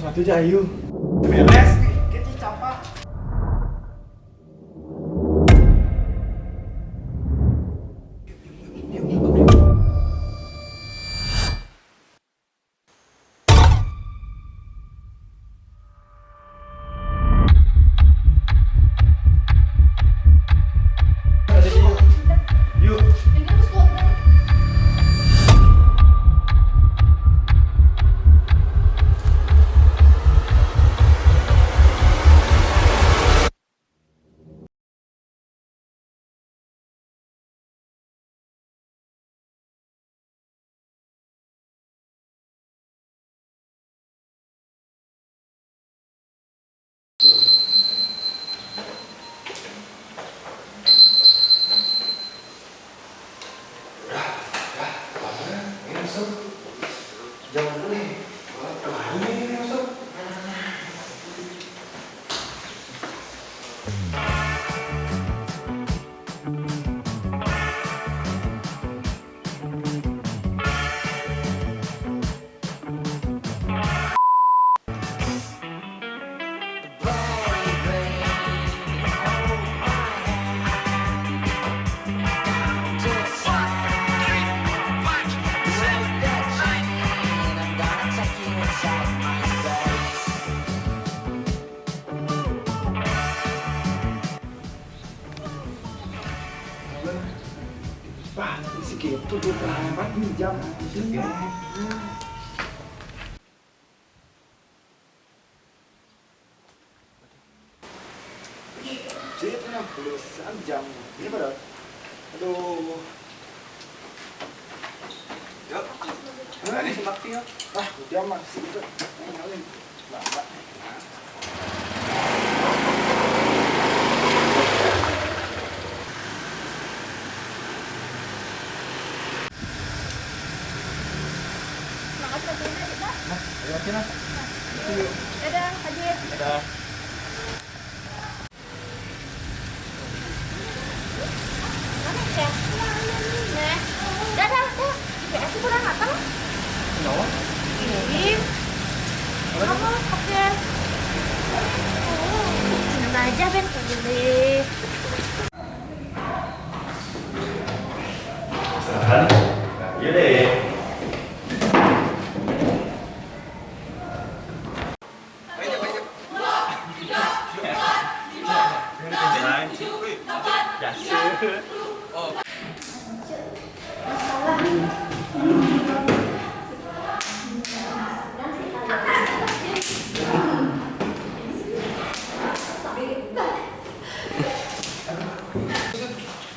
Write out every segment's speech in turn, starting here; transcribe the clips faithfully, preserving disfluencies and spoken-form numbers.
Itu aja, ayo. Beres nih, kita capa. Jangan dulu nih. Wah, ini masuk. Wah, si Keto tuh pernah lewat nih jam. Sip, nah, lulusan jam. Ini pada. Aduh. Yuk. Nah, ini si Makti, yuk. Ah, udah mah, sih itu. Ini ngapain? Lama. Makasih, Pak Guru, Pak. Nah, ayo, Cina. Itu yuk. Dadah, Haji. Dadah. Mana, Cek? Nah. Dadah, Cek. I P S kurang apa? Kenapa? Ih. Apa? Kamu, oke. Oh, tenang aja, Ben. Peduli. Saran? Iya deh.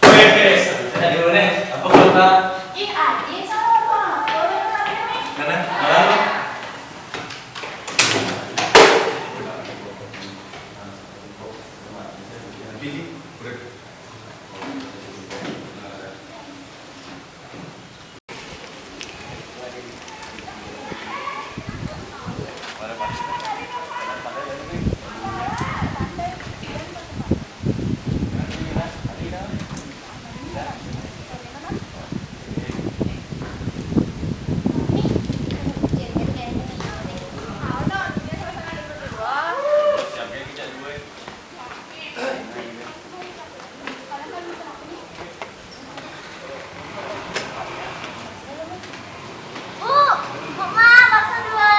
Wes, kita dulu nih. Apa kota? Ih, anjing, sama apa? Mana? Mana? Bu, Bu Ma, bakso dua.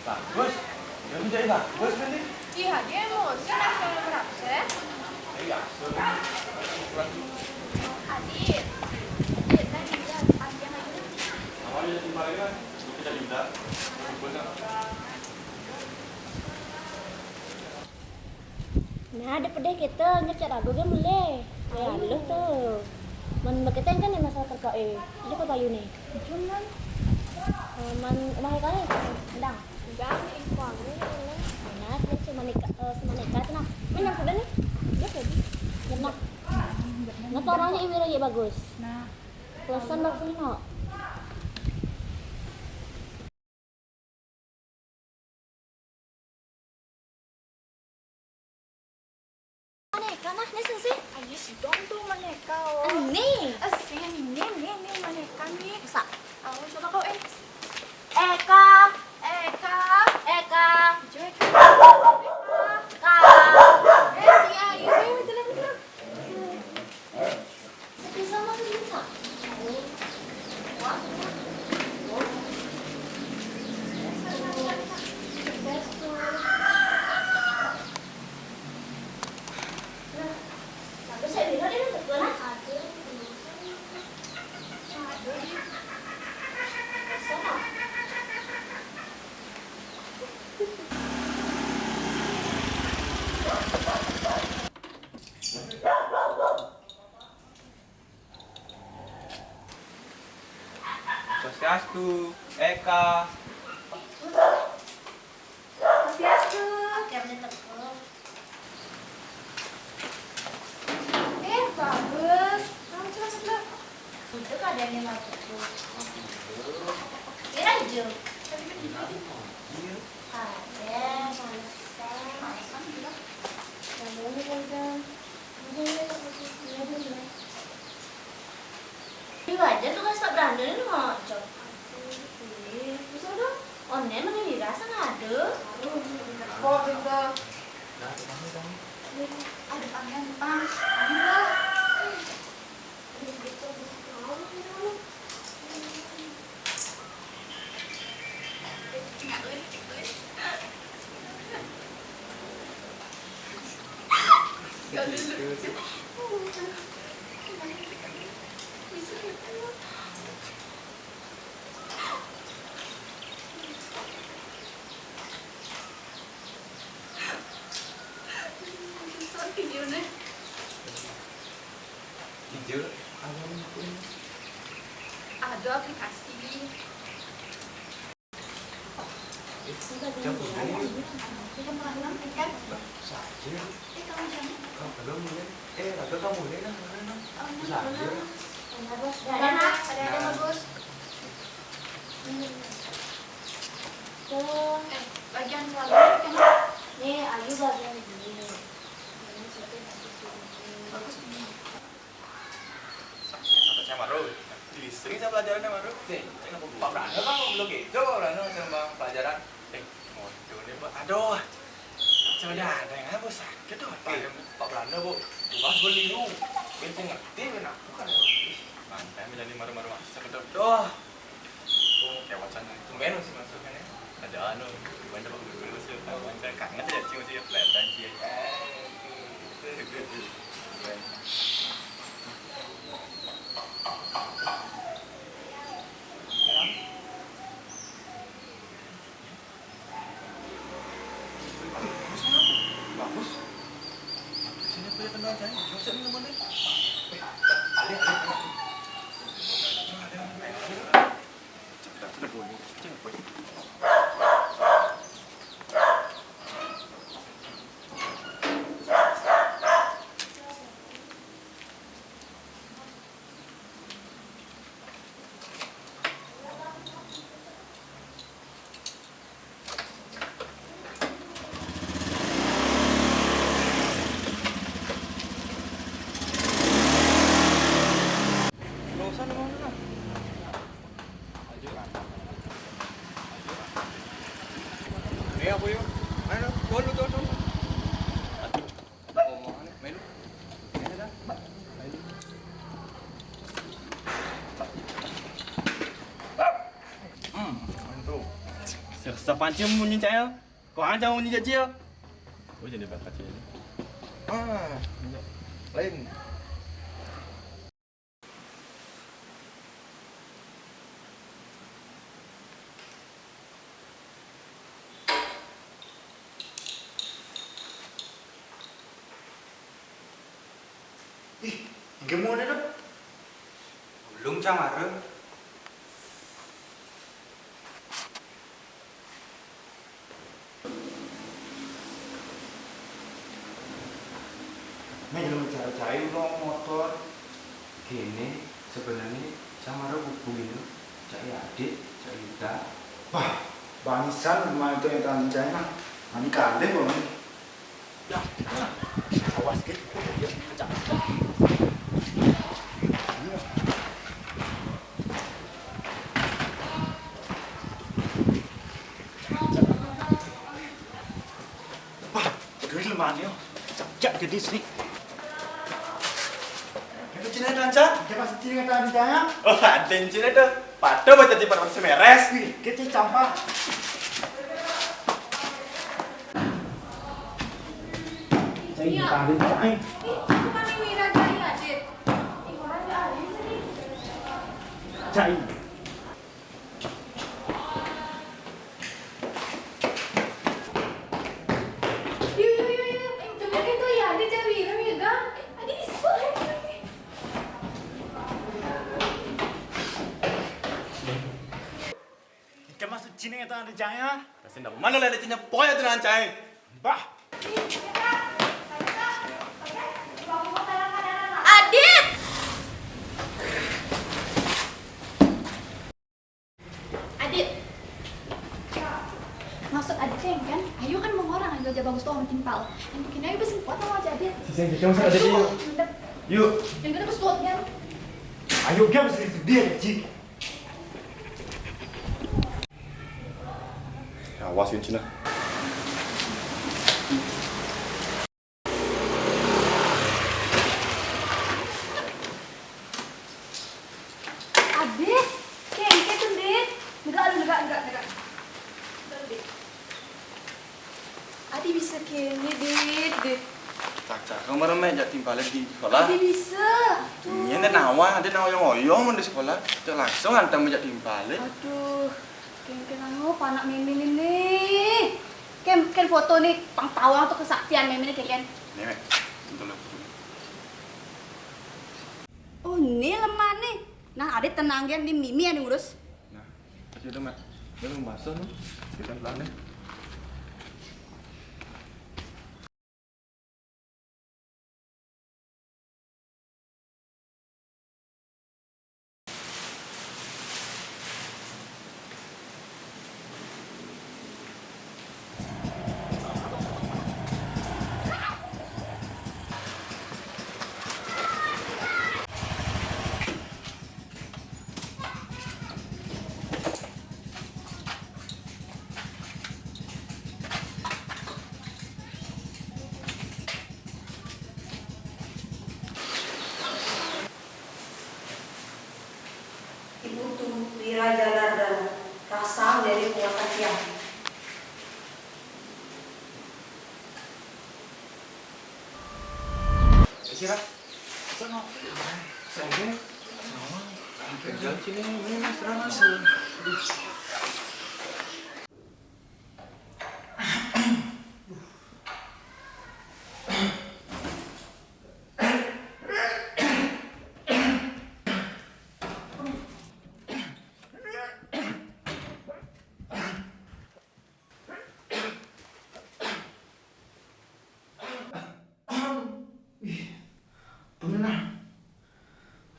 Bagus. Dia menjadi bagus nanti. Iya, dia emosi, Mas, kalau merasa. Iya, suruh. Adit. Adit, kan dia, Adit yang lagi. Awalnya di Maria, kita juga. Benar. Nah, ada pedih kita, ngercak lagu kan boleh. Ya, lu tuh. Men beketan kan masalah kerja, eh. Iya, kok payu nih? Cuman. Eh, man, rumah kali. Endang. Endang, info aku. Nah, terus si Manika, eh, si Manika tuh, nah. Men yang kuda nih. Dia tadi. Nah. Nah, tuh orangnya Iwira ya bagus. Nah. Pelesan bagus nih, no. Nah, ini sing sih. Ayo, si Tom tuh mana kau? Ini. Eh, sini, ini, ini, ini mana kami? Bisa. Aku coba kau, eh. Eka, Eka, Eka. Joy, Eka. Eka. Eh, iya, iya, iya, betul, betul. Sepi sama tuh, Eka. Swastiastu, Eka. Swastiastu. Oke, bener. Eh, bagus. Kamu coba sebelah. Itu keadaannya bagus tuh. Kira aja. Ada, malesan. Malesan juga. Lalu ini kan, udah, udah, udah. Ini wajar tuh kan, sok berandal ini ngocok. Ih, bisa dong. Online mana dirasa nggak ada? Aduh, ini kok juga. Ada pangan, Bang. Ayo lah. Ada aplikasi. Jam berapa? Jam enam, eh, kan? Saja. Eh, kamu jam? Kamu belum mulai? Eh, Raga, kamu mulai lah, mulai lah. Oh, enam. Saja. Belum. Ada, Bos. Ada, ada, ada, Bos. Tuh. Eh, bagian selalu kan? Nih, Ayu bagian ini. Ini satu, satu, sini. Bagus ini. Sampai saya maru. Sering saya pelajarannya maru. Nih, saya nggak buka beranda, Bang, belum gitu, beranda sama pelajaran. Eh, mau ini, Bang. Aduh. Saya udah ada yang, Bu, sakit tuh. Pak, Pak Belanda, Bu. Tugas beli lu. Gue ngerti, kenapa kan? Ih, mantan jadi maru-maru masa, betul. Duh. Kok kayak wacan tumben masih masuk kan ya? Ada anu, tumben dapat guru sih, tumben saya kangen ya, cium sih, ya, kelihatan sih. Bagus. Sini punya kenal saya. Joseph ini namanya. Eh, alih, alih, alih. Ada, ada, ada. Cepat, cepat, bunyi. Cepat. Dosa nih, Bang, nih, Bang. Ini apa, yuk? Ayo, gol lu, gol, gol. Omongannya, melu. Ini dah. Melu. Hmm, mantap. Sersa pancing munyi cahaya. Kok aja munyi cahaya? Oh, jadi berangkat ya. Ah, lain. Ih, nggih muni to? Ulung cang marem. Nek lu cara cai ulo motor. Kene sebenarnya cang marem hubungin lu. Cai adik, cai uda. Wah, bangsan rumah itu yang tanggung cai mah. Mani kalih kok, Mani. Awas, Kit. Wah, duit lemah ni. Cak-cak ke di sini. Yang kecil ada rancak? Dia masih tinggal tadi, ya? Oh, ada yang kecil ada. Pada baca di pada semeres. Wih, kita campur. Cai, tarik, cai. Ih, bukan ini Raja ya, Dit? Ih, orang ya, ini sih. Cai. Yu, yu, yu, yu. Eh, dengar itu ya, ada cewek hilang ya, Gang. Eh, ada isu, eh. Ikan masuk Cina itu ada cahaya. Kasih ndak mana lah ada Cina boy itu dengan cahaya. Bah. Adit! Adit. Maksud Adit yang kan, ayo kan mau orang ayo aja bagus tuh sama timpal. Yang bikin ayo bisa kuat sama aja Adit. Sisa yang kecil maksud Adit yuk. Mantep. Yuk. Yang gede besut kan. Ayo kan bisa dia cik. Awas kan Cina. Adit, kengke tuh, Dit. Negak lu, negak, negak, negak. Tuh, Dit. Adi bisa kene, Dit, Dit. Caca, kamu merem jak timpal di sekolah. Adi bisa. Tuh. Ini ada nawa, ada nawa yang oyong di sekolah. Cok langsung antar jak timpal. Aduh, kengke nang apa anak Mimin ini? Ken, ken foto nih, pang tawang tuh kesaktian Mimin nih, ken, ken. Nih, Mek. Bentar, Mek. Oh, ini lemah nih. Nah, Adit tenang, Gen. Ini Mimi yang ngurus. Nah, kasih udah, Mak. Dia belum basah, nih. Kita pelan, nih. Ibu Tu, Wira Jalarda, rasa menjadi kekuatan tiang. Kira, sono, sono, kerja sini, ini mas, mas. Ih, bener nah.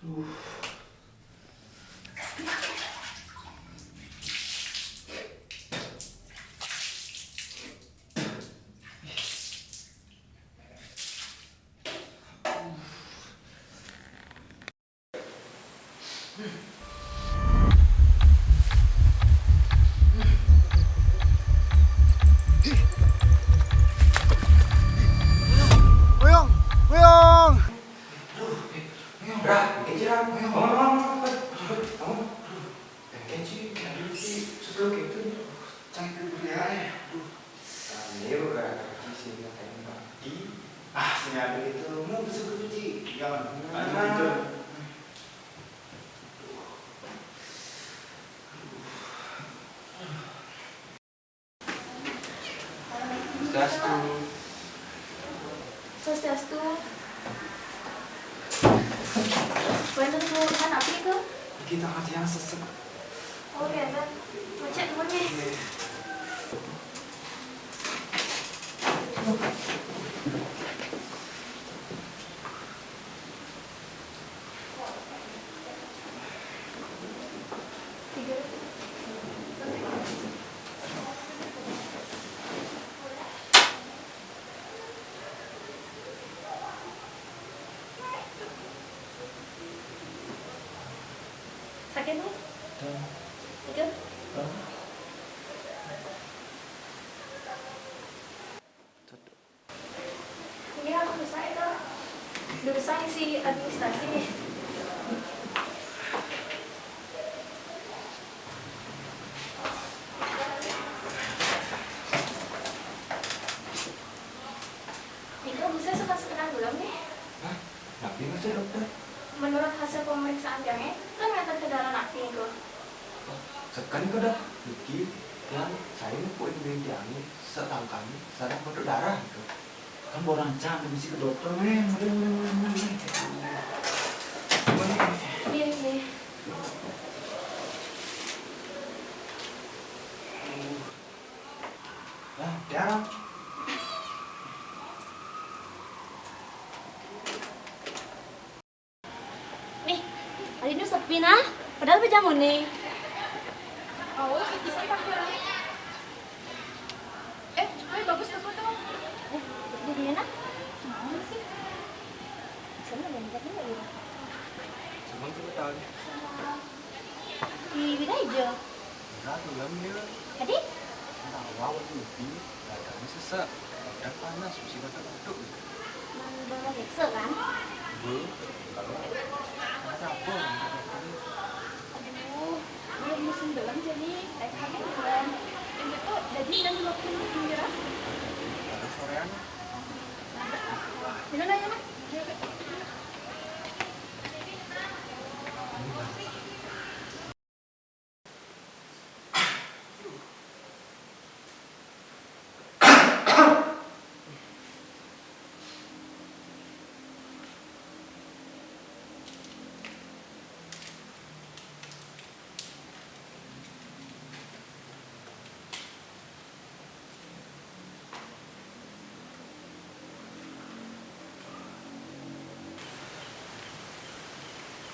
Aduh. Buyung, buyung. Bra, kecil, buyung. Bangun, bangun, bangun. Bangun. Kecil, aduh, si, sebelum itu, cang itu beli air. Aduh. Ini bukan kaki sih, kayak mati. Ah, sini ada gitu. Mau bisa bersuci. Jangan. Aduh, gitu. Swastiastu. Swastiastu. Wénten keluhan apa itu? Kita ada yang sesek. Oh, wénten. Ngecek dulu nih. Iya. Itu. Ini aku bisa itu. Jurusan si administrasi nih. Niko bisa sekat-sekat dulu nih. Hah? Napi maksud dokter? Menurut hasil pemeriksaan jangé, kan ngatan ke darah napi niko. Sekan kada niki yang saya mupuin beli jangé setangkami sadang bentuk darah niko. Kan borang cang bisi ke dokter, men. Udah, udah, udah, udah, udah. Iya, iya. Nah, jarang. Nih, tadi nu sepi nah, padahal bejamu nih. Oh, sepi sih, Pak. Eh, eh, bagus tuh foto. Eh, jadi enak. Mau sih. Sama banyak juga ya. Senang tuh tahu. Di beda aja. Enggak, tuh, Lam, dia. Tadi? Tahu, aku tuh, Pi. Dadanya sesek. Udah panas, mesti batuk-batuk. Nang bawa heksa, kan? Bu, kalau ada apa? Aduh, belum musim belum jadi. Kayak kami bulan. Ini tuh jadi dan dua puluh minggu. Baru sorean. Di mana ya, Mas?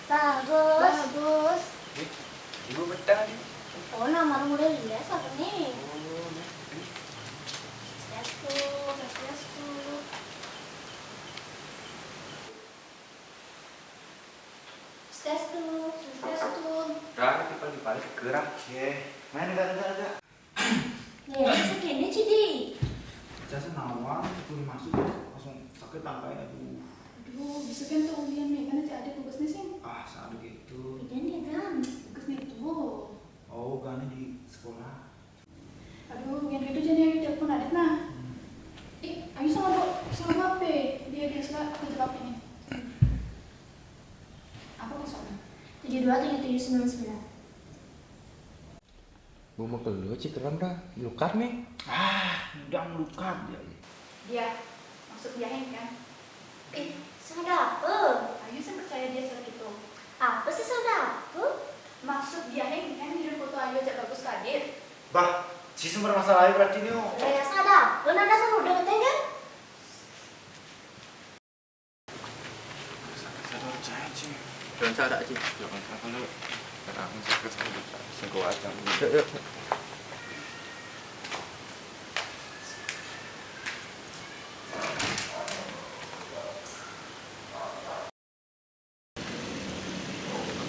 Bagus. Bagus. Ih, ibu betah nih. Oh, nama udah lihat siapa nih? Oh, nih. Swastiastu, swastiastu. Swastiastu, swastiastu. Dah, kita di balik gerak. Ye, main enggak, enggak, enggak. Nih, sakitnya, Cidi. Jasa nawar, boleh masuk, langsung sakit tangkai, aduh. Aduh, bisa kan tuh ulian nih, kan aja ada tugasnya sih. Ah, saat gitu. Ulian dia kan, tugasnya itu. Oh, gana di sekolah. Aduh, yang gitu jadi yang telepon Adit nah. Hmm. Ih, ayo sama Bu, sama Bu apa? Dia, dia suka aku jawab ini. Apa maksudnya? Tujuh dua tujuh tujuh sembilan sembilan. Bu mau keluar, Cik, kerem dah. Melukat nih. Ah, udah melukat dia. Dia, maksud dia yang kan? Ih, salah apa? Ayu sih percaya dia salah gitu. Apa sih salah apa? Maksud dia yang kan ngirim foto Ayu aja bagus ke Adit. Bah, si sumber masalah Ayu berarti nih, oh. Lah ya salah apa? Nanda sama udah ngeteng kan? Sakit, sakit, sakit, Ci. Jangan salah, Ci. Jangan salah, lu. Kata aku sakit, sakit. Sing kuat, kan. Yuk, yuk.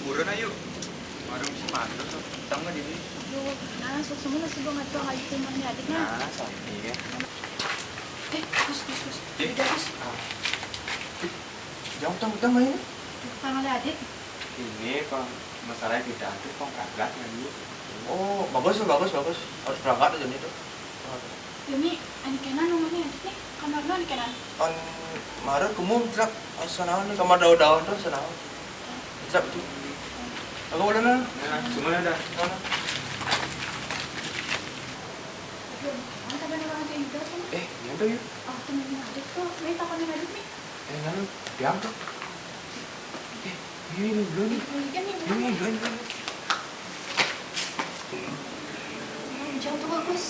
Buruan ayo. Warung si Mandor tuh. Tang di sini. Aduh, nah, sok semua nasi gua ngaco lagi ke rumahnya Adit, nah. Nah, sakit. Eh, Gus, Gus, Gus. Eh? Beda, Gus. Ah. Eh, jauh tang, tang ini. Tang ada Adit. Ini, Bang, masalahnya beda tuh, Bang, berangkat lagi. Oh, bagus, bagus, bagus. Harus berangkat aja nih tuh. Ini, ani kenan rumahnya Adit nih. Kamar nu ani kenan. An mara kemu truk asa naon nih, kamar daun-daun tuh asa naon. Truk tuh. Aku udah nah. Ya, semuanya dah. Mana? Aduh, mana tadi orang yang tinggal tuh? Eh, nyantai yuk. Oh, temen Adit tuh. Ini takutnya Adit nih. Eh, lalu diangkat. Eh, ini, ini, belum nih. Ini kan nih, ini, belum. Ini, belum, belum. Jauh tuh, Gus.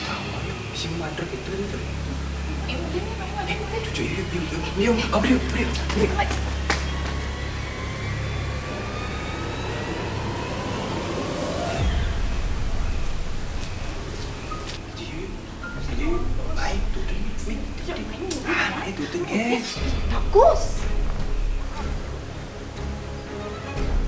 Tahu, ayo, si Mandor itu, itu. Eh, udah nih, Pak, udah, udah. Cucu, iya, iya, iya, iya, kabur, yuk, kabur, yuk, kabur, yuk. Cucu, iya, iya. Cucu, iya, iya. Ayo, tuh, tuh, nih, nih. Iya, ayo. Ah, ayo, tuh, tuh, guys. Bagus. Cucu, iya, iya.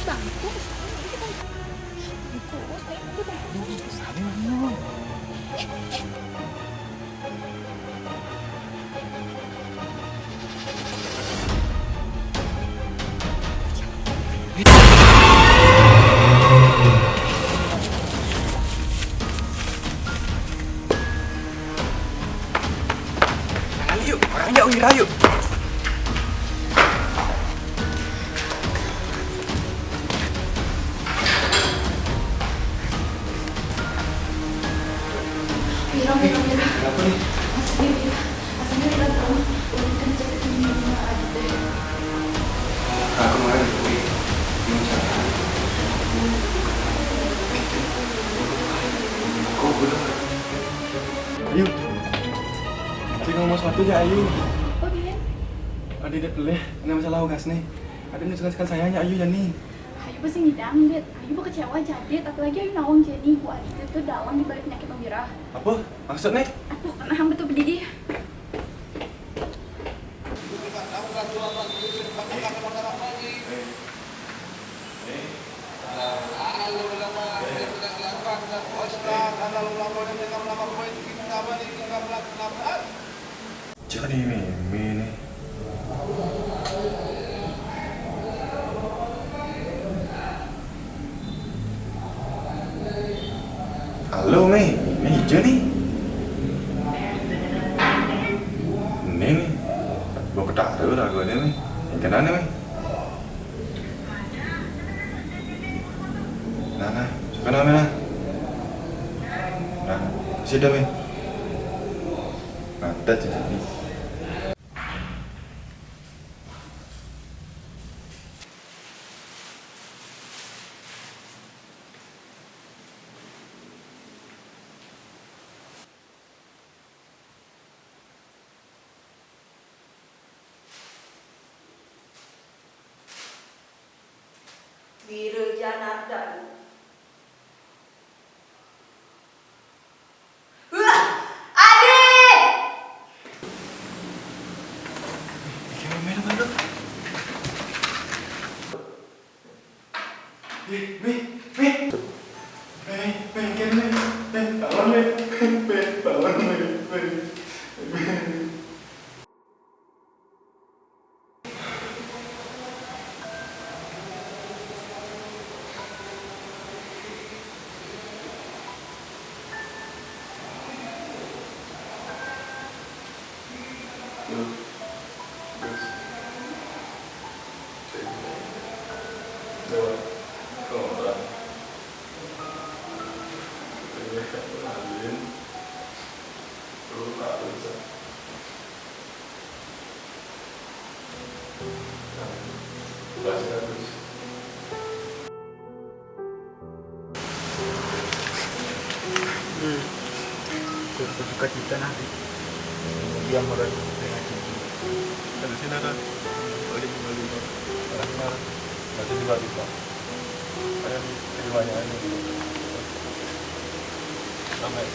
Bangku. Bangku. Ayo, kita. Salim, ayo. Ayo, yuk, orangnya Wira, yuk. Wira, Wira, Wira. Kenapa nih? Aslinya Wira, aslinya Wira tahu. Udah kan cek ini sama Adit deh. Nah, kemarin gue yang cakap. Kok gue dengar? Ayu, tapi ngomong sesuatu aja, Ayu. Apa, Bin? Ada dek pelih, ada masalah tugas nih. Ada yang suka saya, Ayu, ya nih. Ayu pasti ngidang, Dit. Ayu bakal kecewa, jadi apalagi Ayu nawang jadi ku Adit itu dalang di balik penyakit Om Birah. Apa? Maksudnya? Aduh, kenapa tuh berdiri? Jadi Mimi nih. Halo, Mi. Mi, ijo nih. Ini, Mi. Gua ketaruh lah gua ini, Mi. Yang kena nih, Mi. Nah, nah. Suka nama, nah. Nah, kasih dah, Mi. Mantap, jadi. Wira Janardan. Wah, Adit! Mi, Mi, Mi. Mi, Mi, Mi, Mi, Mi, bangun, Mi. Mi, bangun, Mi, Mi. Mi. Hmm. Suka cita nanti. Dia murah dengan cici. Ada sih, Nara. Balik, balik, balik. Ada sih, Nara. Ada sih, balik, Pak. Ayo, terima ya, ayo. Sampai.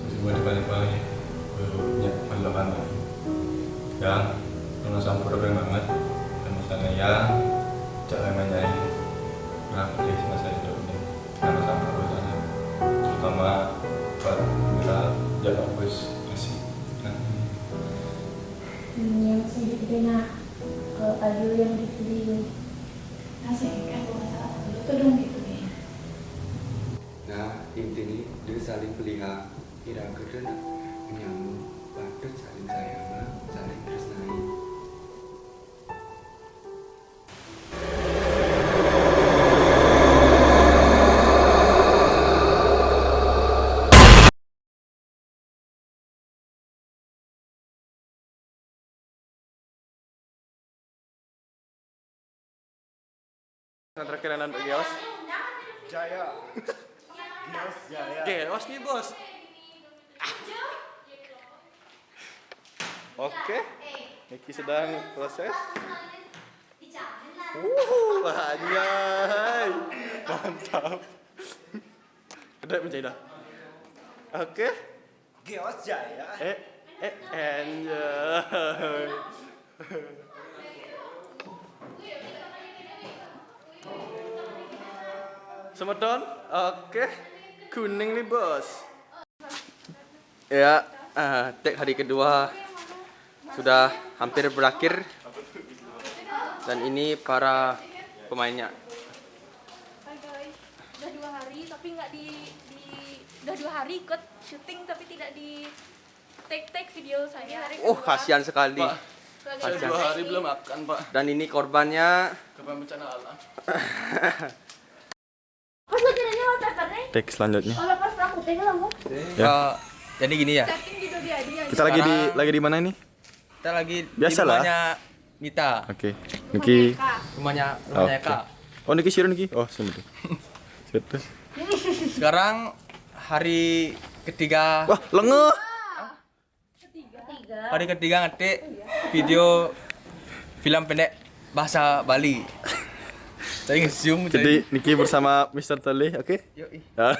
Sesuai di balik-balik, eh, ya, perlawanan. Yang, kalau sampur keren banget. Dan misalnya yang, cak lemah nyai. Nah, oke, selesai itu. Kalau sampur keren banget. Terutama buat Mira, ya, bagus. Kasih. Nah. Hmm, yang sedih gede, nak. Kalau Ayu yang dipilih. Nah, sehingga kalau masalah satu itu dong gitu deh. Nah, intinya dia saling pelihara. Kira-kira nak menyambung, patut saling sayang, saling tresnai. Yang terakhir yang nonton Geos. Jaya. Geos Jaya. Geos nih, Bos. Oke. Niki sedang proses. Wuh, anjay. Mantap. Gede menjadi dah. Oke. Geos Jaya. Eh, eh, anjay. Semeton? Oke. Kuning nih, Bos. Ya, eh, take hari kedua sudah hampir berakhir. Dan ini para pemainnya. Hai guys, udah dua hari tapi nggak di, di udah dua hari ikut syuting tapi tidak di take take video saya hari Oh, kedua. Kasihan sekali. Pak, Sebagai saya Kasihan. Dua hari belum makan, Pak. Dan ini korbannya. Korban bencana alam. Pas lo kiranya wallpaper nih. Take selanjutnya. Kalau pas aku tengok aku. Eh, jadi gini ya. Setting juga dia dia. Kita lagi di Sekarang- lagi di mana ini? Kita lagi Biasalah. di rumahnya Nita. Oke. Niki. Rumahnya rumahnya Oke. Eka. Oh, Niki sira niki. Oh, sing betul. Situ. Sekarang hari ketiga. Wah, lengo. Hari ketiga ngetik video film pendek bahasa Bali. Saya nge-zoom. Jadi Niki bersama Mister Toleh, oke? Yoi. Ya.